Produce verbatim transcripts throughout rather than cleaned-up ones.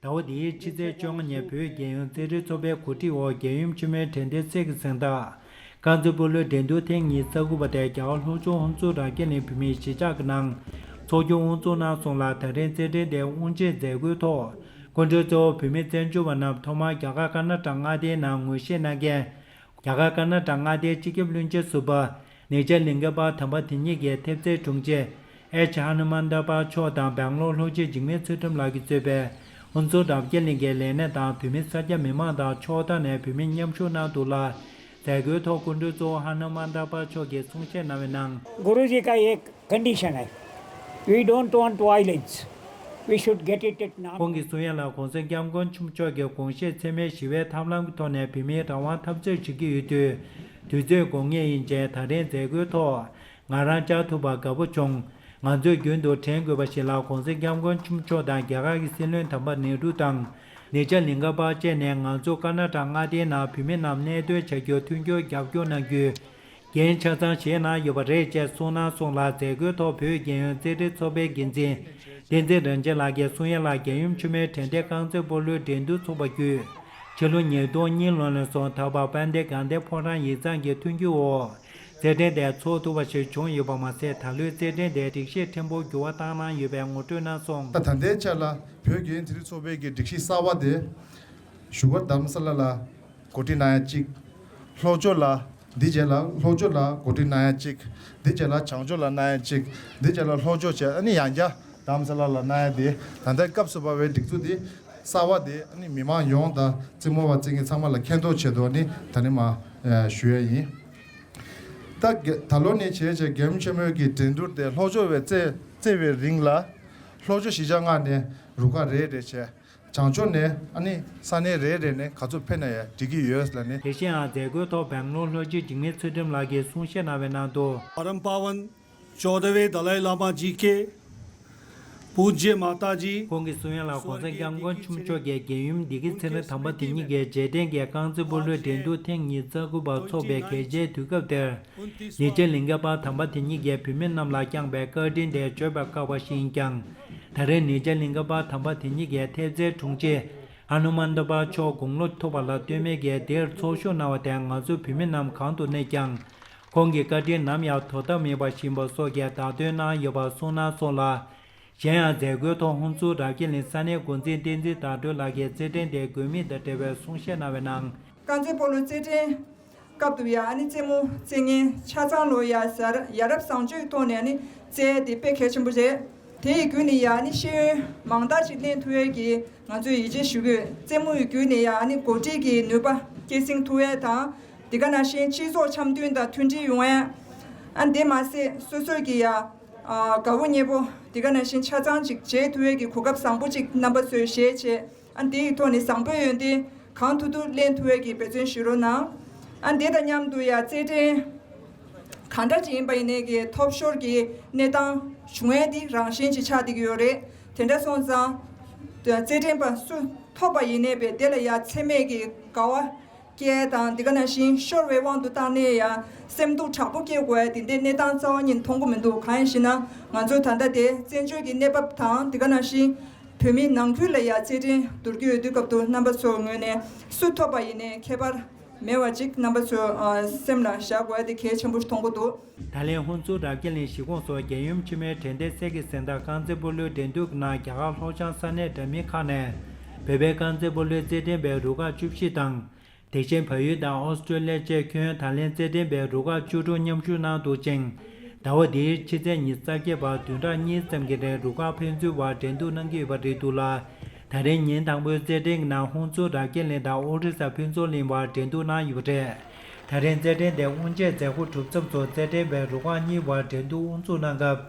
ཟླ་བ་འདིའི་ཕྱི་ཚེས་བཅོ་ལྔ་ཉིན་བོད་རྒྱལ་ཡོངས་རྩེད་འགྲན་ཚོགས་པའི་གོ་སྒྲིག་འོག་རྒྱལ་ཡུམ་ཆེན་མོའི་དྲན་རྟེན་གསེར་གྱི་གཟེངས་རྟགས་རྐང་རྩེད་སྤོ་ལོའི་འགྲན་བསྡུར་ཐེངས་ཉི་ཤུ་རྩ་དགུ་པ་དེ་རྒྱ་གར་ལྷོ་ཕྱོགས་ཧུན་སུར་རབ་རྒྱས་གླིང་བོད་མིའི་གཞིས་ཆགས་ཀྱི་ནང་ཚོགས་རྒྱུ་དབུ་འཛུགས་གནང་སོང་ལ། ད་རིང་རྩེད་འགྲན་དེའི་དབུ་འབྱེད་མཛད་སྒོའི་ཐོག་སྐུ་མགྲོན་གཙོ་བོ་བོད་མི་བཙན་བྱོལ་བ་རྣམས་ཐོག་མར་རྒྱ་གར་ཀར་ནཱ་ཊ་མངའ་སྡེའི་ནང་ངོ་ཤེས་གནང་མཁན། རྒྱ་གར་ཀར་ནཱ་ཊ་མངའ་སྡེའི་སྤྱི་ཁྱབ་བློན་ཆེན་ཟུར་པ་ནེ་ཇ་ལིང་ག་པ་དམ་པ་དེ་ཉིད་ཀྱི་ཐེབས་རྩའི་དྲུང་ཆེ་ཨེཆ་ཧ་ནུ་མན་ད་པ་མཆོག་དང་སྦེང་ལོར་ལྷོ་སྤྱི་འཇིགས་མེད་ཚུལ་ཁྲིམས་ལགས་ཀྱིས་གཙོས་པའི་ཧུན་སུར་རབ་རྒྱས་གླིང་གི་ལས་སྣེ་དང་བོད་མི་སེར་སྐྱ་མི་མང་དང་ཕྱོགས་མཐའ་ནས་བོད་མི་མཉམ་ཞུགས་གནང་འདུག་ལ། མཛད་སྒོའི་ཐོག་སྐུ་མགྲོན་གཙོ་བོ་ཧ་ནུ་མན་ད་པ་མཆོག་གིས་གསུང་བཤད་གནང་བའི་ནང་། गुरु जी का एक कंडीशन है। We don't want violence। We should get it at now। ཁོང་གིས་གསུང་ཡ་ལ། ༸གོང་ས་༸སྐྱབས་མགོན་ཆེན་པོ་མཆོག་གི་དགོངས་བཞེད་འཚེ་མེད་ཞི་བའི་ཐབས་ལམ་གྱི་ཐོག་ནས་བོད་མིའི་རང་དབང་འཐབ་རྩོད་བྱེད་ཀྱི་ཡོད་དུས། དུས་ཚོད་དགོས་ངེས་ཡིན་ཅེས་ད་རེས་མཛད་སྒོའི་ཐོག་ང་རང་བཅར་ཐུབ་པར་དགའ་པོ་བྱུང་། ང་ཚོས་རྒྱུན་དུ་དྲན་དགོས་པ་ཞིག་ལ། ༸གོང་ས་༸སྐྱབས་མགོན་ཆེན་པོ་མཆོག་དང་རྒྱ་གར་གྱི་སྲིད་བློན་དམ་པ་ནེ་རུ་དང་ནེ་ཇ་ལིང་ག་པ་བཅས་ནས་ང་ཚོ་ཀར་ནཱ་ཊ་མངའ་སྡེའི་ནང་བོད་མི་རྣམས་གནས་སྡོད་བྱ་རྒྱུར་མཐུན་འགྱུར་རྒྱབ་སྐྱོར་གནང་རྒྱུའི་འགན་ཆ་ཚང་བཞེས་གནང་ཡོད་པ་རེད་ཅེས་གསུངས་གནང་སོང་ལ། མཛད་སྒོའི་ཐོག་བོད་རྒྱལ་ཡོངས་རྩེད་འགྲན་ཚོགས་པའི་འགན་འཛིན་བསྟན་འཛིན་རིན་ཆེན་ལགས་ཀྱིས་གསུང་ཡ་ལ། རྒྱལ་ཡུམ་ཆེན་མོའི་དྲན་རྟེན་རྐང་རྩེད་སྤོ་ལོའི་འགྲན་བསྡུར་ཚོགས་པ་བརྒྱུད་ཕྱི་ལོ་ཉིས་སྟོང་གཉིས་ལོ་ནས་བཟུང་ད་བར་དཔལ་ལྡན་དགའ་ལྡན་ཕོ་བྲང་ཡིག་ཚང་གི་མཐུན་འགྱུར་འོག་རྩེད་འགྲན་དེ་འཚོགས་ཐུབ་པ་ཞིག་བྱུང་ཡོད་པ་མ་ཟད། ད་ལོའི་རྩེད་འགྲན་དེ་སྒྲིག་གཞི་ཕྲན་བུ་འགྱུར་བ་བཏང་གནང་ཡོད་པའི་ངོ་སྤྲོད་གནང་སོང་། ད་ད་ལྟའི་ཆར་ལ་བོད་རྒྱལ་ཡོངས་རྩེད་འགྲན་ཚོགས་པའི་གི་སྒྲིག་གཞི་གསར་བ་དེ་བཞུགས་སྒར་རྡ་རམ་ས་ལ་ལ་གོ་སྒྲིག་གནང་ཡ་གཅིག་ལྷོ་ཕྱོགས་ལ། འདི་རྗེས་ལ་ལྷོ་ཕྱོགས་ལ་གོ་སྒྲིག་གནང་ཡ་གཅིག་འདི་རྗེས་ལ་བྱང་ཕྱོགས་ལ་གནང་ཡ་གཅིག་འདི་རྗེས་ལ་ལྷོ་ཕྱོགས་བྱས། ཨ་ནི་ཡང་བསྐྱར་རྡ་རམ་ས་ལ་ལ་གནང་ཡ་དེ། ད་ལྟའི་སྐབས་སུ་བབས་པའི་སྒྲིག་འཛུགས་དེ་གསར་བ་དེ། ཨ་ནི་མི་མང་ཡོངས་དང་རྩེད་མོ་བ་རྩེད་མཁན་ཚང་མ་ལ་མཁྱེན་རྟོགས་ཆེད་དུ། ཨ་ནི་ད་ནི་མ་ཞུ་ཡ་ཡིན། ད་རྒྱ་ད་ལོ་ནས་བྱས་བྱས་རྒྱལ་ཡུམ་ཆེན་མོའི་གི་འགྲན་བསྡུར་དེ་ལྷོ་ཕྱོགས་བས་རྩེ་རྩེ་བའི་རིང་ལ། ལྷོ་ཕྱོགས་གཞིས་ཆགས་ལྔ་ནས་རུ་ཁག་རེ་རེ་བྱས། བྱང་ཕྱོགས་ནས་ཨ་ནི་ས་གནས་རེ་རེ་ནས་ག་ཚོད་ཕེབས་ན་ཡང་འགྲིག་གི་ཡོད་ལབ་ནས། དེ་བཞིན་ཡང་མཛད་སྒོའི་ཐོག་སྦེང་ལོར་ལྷོ་སྤྱི་འཇིགས་མེད་ཚུལ་ཁྲིམས་ལགས་ཀྱིས་གསུང་བཤད་གནང་བའི་ནང་དུ། परम पावन चौदहवें दलाई लामा जी के पूज्य माता जी ཁོང་གིས་གསུང་ཡ་ལ། ༸གོང་ས་༸སྐྱབས་མགོན་ཆེན་པོ་མཆོག་གིས་རྒྱལ་ཡུམ་བདེ་སྐྱིད་ཚེ་རིང་དམ་པ་དེ་ཉིད་ཀྱི་རྗེས་དྲན་གྱི་རྐང་རྩེད་སྤོ་ལོའི་འགྲན་བསྡུར་ཐེངས་ཉི་ཤུ་རྩ་དགུ་པ་འཚོགས་པའི་གལ་ཆེའི་དུས་སྐབས་དེར། ནེ་ཇ་ལིང་ག་པ་དམ་པ་དེ་ཉིད་ཀྱིས་བོད་མི་རྣམས་ལ་བསྐྱངས་པའི་བཀའ་དྲིན་དེ་བརྗོད་པར་དཀའ་བ་ཞིག་ཡིན་ཀྱང་། ད་རེས་ནེ་ཇ་ལིང་ག་པ་དམ་པ་དེ་ཉིད་ཀྱི་ཐེབས་རྩའི་དྲུང་ཆེ་ཧ་ནུ་མན་ད་པ་མཆོག་དགུང་ལོ་མཐོ་བ་ལ་ལྟོས་མེད་ཀྱིས་འདིར་ཚོགས་ཞུགས་གནང་བ་དེ་ང་ཚོ་བོད་མི་རྣམས་གང་དུ་གནས་ཀྱང་། ཁོང་གི་བཀའ་དྲིན་ནམ་ཡང་དོར་ཐབས་མེད་པ་ཞིག་ཡིན་པ་སོགས་ཀྱི་བརྡ་སྟོན་གནང་ཡོད་པ་གསུངས་གནང་སོང་ལ། གཞན་ཡང་མཛད་སྒོའི་ཐོག་ཧུན་སུར་རབ་རྒྱས་གླིང་ས་གནས་འགོ་འཛིན་བསྟན་འཛིན་ཟླ་སྒྲོན་ལགས་ཀྱིས་རྩེད་འགྲན་དེའི་དགོས་དམིགས་དང་འབྲེལ་བའི་གསུང་བཤད་གནང་བའི་ནང་། རྐང་རྩེད་སྤོ་ལོ་རྩེད་འགྲན་སྐབས་དུ་ཡ་ཨ་ནི་རྩེད་མོ་རྩེད་མཁན་ཆ་ཚང་ལོ་ཡ་ཡ་རབས་བཟང་སྤྱོད་ཀྱི་ཐོག་ནས་ཨ་ནི་རྩེད་དེ་དཔེ་གལ་ཆེན་པོ་རེད། དེ་ཡི་བརྒྱུད་ནས་ཡ་ཨ་ནི་ཤེས་ཡོན་མང་དག་ཅིག་ལེན་ཐུབ་ཡས་ཀྱི་ང་ཚོས་ཡིད་ཆེས་ཞུ་གི་ཡོད། རྩེད་མོ་ཡི་བརྒྱུད་ནས་ཡ་ཨ་ནི་འགོ་ཁྲིད་ཀྱི་ནུས་པ་སྐྱེད་སྲིང་ཐུབ་ཡས་དང་། དེ་ག་ནང་བཞིན་སྤྱི་ཚོགས་འཆམ་མཐུན་དང་མཐུན་སྒྲིལ་ཡོང་ཡས། ཨ་ནི་དེ་མ་ཟད་སོ་སོས་ཀྱི་ཡ་དགའ་བོ་ཉེ་བོ་དེ་ག་ནང་བཞིན་ཆ་ཚང་ཅིག་མཇལ་ཐུབ་ཡས་ཀྱི་གོ་སྐབས་བཟང་པོ་ཅིག་རྣམ་པ་ཚོས་བཞེས་བྱས། ཨ་དེ་ཡི་ཐོག་ནས་བཟང་པོའི་ཡོན་ཏན་གང་ཐུབ་ཐུབ་ལེན་ཐུབ་ཡས་ཀྱི་འབད་བརྩོན་ཞུ་རོགས་གནང་། ཨ་དེ་དང་མཉམ་དུ་ཡ་རྩེད་འགྲན་གང་འདྲ་ཅིག་ཡིན་པ་ཡིན་ནའི་གི་ཐོབ་ཤོར་གྱི་གནས་སྟངས་བྱུང་ཡས་འདི་རང་བཞིན་ཅིག་ཆགས་བསྡད་ཀྱི་ཡོད་རེད། དེ་འདྲ་སོང་ཙང་། རྩེད་འགྲན་པ་སུ་ཐོབ་པ་ཡིན་ནའི་བས་དེ་ལ་ཡ་འཚེ་མེད་ཀྱི་དགའ་བ། སྐྱེ་དང་དེ་ག་ནང་བཞིན་ཤོར་བའི་དབང་དུ་བཏང་ནས་ཡང་སེམས་སྡུག་དྲག་པོ་སྐྱེ་དགོས་ཡ་དེ་འདྲའི་གནས་སྟངས་རྩ་བ་ཉིད་མཐོང་གི་མི་འདུག་གང་ཡིན་ཞེ་ན་ང་ཚོ་ད་ལྟ་དེ་བཙན་བྱོལ་གྱི་གནས་བབ་དང་དེ་ག་ནང་བཞིན་བོད་མིའི་ནང་ཁུལ་ལ་ཡ་རྩེད་འགྲན་བསྡུར་གྱི་ཡོད་དུས་སྐབས་དུ་རྣམ་པ་ཚོའི་ངོས་ནས་སུ་ཐོབ་པ་ཡིན་ནའི་ཁྱད་པར་མེད་པ་ཅིག་རྣམ་པ་ཚོའི་སེམས་ལ་བཞག་དགོས་ཡ་དེ་གལ་ཆེན་པོ་མཐོང་གི་འདུག་ད་ལན་ཧུན་སུར་རབ་རྒྱས་གླིང་གཞིས་ཁོངས་སུ་རྒྱལ་ཡུམ་ཆེན་མོའི་དྲན་རྟེན་གསེར་གྱི་གཟེངས་རྟགས་རྐང་རྩེད་སྤོ་ལོའི་འགྲན་བསྡུར་གྱི་ནང་རྒྱ་གར་ལྷོ་བྱང་ས་གནས་འདྲ་མིན་ཁག་ནས་བོད་པའི་རྐང་རྩེད་སྤོ་ལོའི་རྩེད་འགྲན་པའི་རུ་ཁག་བཅུ་བཞི་དང་། དེ་བཞིན་བལ་ཡུལ་དང་ཨོ་སི་ཀྲོ་ལི་ཡ་བཅས་ཁྱོན་ད་ལན་རྩེད་འགྲན་པའི་རུ་ཁག་བཅུ་དྲུག་མཉམ་ཞུགས་གནང་འདུག་ཅིང་། ཟླ་བ་འདིའི་ཕྱི་ཚེས་ཉི་ཤུ་རྩ་བརྒྱད་བར་བདུན་ཕྲག་གཉིས་ཙམ་གྱི་རིང་རུ་ཁག་ཕན་ཚུན་བར་འགྲན་བསྡུར་གནང་གི་ཡོད་པ་རེད་འདུག་ལ། ད་རིང་ཉིན་དང་པོའི་རྩེད་འགྲན་གྱི་ནང་ཧུན་སུར་རབ་རྒྱས་གླིང་དང་ཨོ་རི་ས་ཕུན་ཚོགས་གླིང་བར་འགྲན་བསྡུར་གནང་ཡོད་པ་རེད། ད་རིང་རྩེད་འགྲན་དེ་དབུ་འབྱེད་མཛད་སྒོ་གྲུབ་མཚམས་སུ་རྩེད་འགྲན་པའི་རུ་ཁག་གཉིས་བར་འགྲན་བསྡུར་དབུ་འཛུགས་གནང་སྐབས་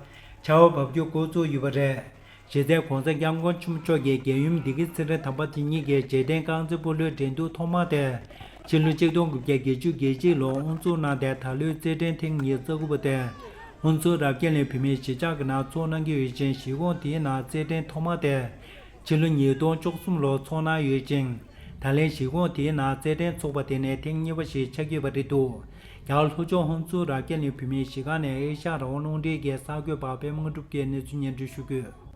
ཆར་པ་བབས་རྒྱུ་འགོ་བཙུགས་ཡོད་པ་རེད། གཞི་རྩའི་༸གོང་ས་༸སྐྱབས་མགོན་ཆེན་པོ་མཆོག་གིས་རྒྱལ་ཡུམ་བདེ་སྐྱིད་ཚེ་རིང་དམ་པ་དེ་ཉིད་ཀྱི་རྗེས་དྲན་རྐང་རྩེད་སྤོ་ལོའི་འགྲན་བསྡུར་ཐོག་མ་དེ་ཕྱི་ལོ་ཆིག་སྟོང་དགུ་བརྒྱ་བརྒྱད་ཅུ་གྱ་གཅིག་ལོར་དབུ་འཛུགས་གནང་སྟེ། ད་ལོའི་རྩེད་འགྲན་ཐེངས་ཉི་ཤུ་རྩ་དགུ་པ་དེ་ཧུན་སུར་རབ་རྒྱས་གླིང་བོད་མིའི་གཞིས་ཆགས་ཀྱི་ནང་འཚོགས་གནང་གི་ཡོད་ཅིང་། གཞིས་ཁོངས་དེའི་ནང་རྩེད་འགྲན་ཐོག་མ་དེ་ཕྱི་ལོ་ཉིས་སྟོང་བཅུ་གསུམ་ལོར་འཚོགས་གནང་ཡོད་ཅིང་། ད་ལན་གཞིས་ཁོངས་དེའི་ནང་རྩེད་འགྲན་འཚོགས་པ་དེ་ནི་ཐེངས་གཉིས་པ་ཞིག་ཆགས་ཀྱི་ཡོད་པ་རེད་འདུག་རྒྱ་གར་ལྷོ་ཕྱོགས་ཧུན་སུར་རབ་རྒྱས་གླིང་བོད་མིའི་གཞིས་ཁང་ནས་ཨེ་ཤ་ཡ་རང་དབང་རླུང་འཕྲིན་གྱི་གསར་འགོད་པ་པད་མ་དངོས་གྲུབ་ཀྱིས་གནས་ཚུལ་སྙན་སྒྲོན་ཞུ་གི་ཡོད།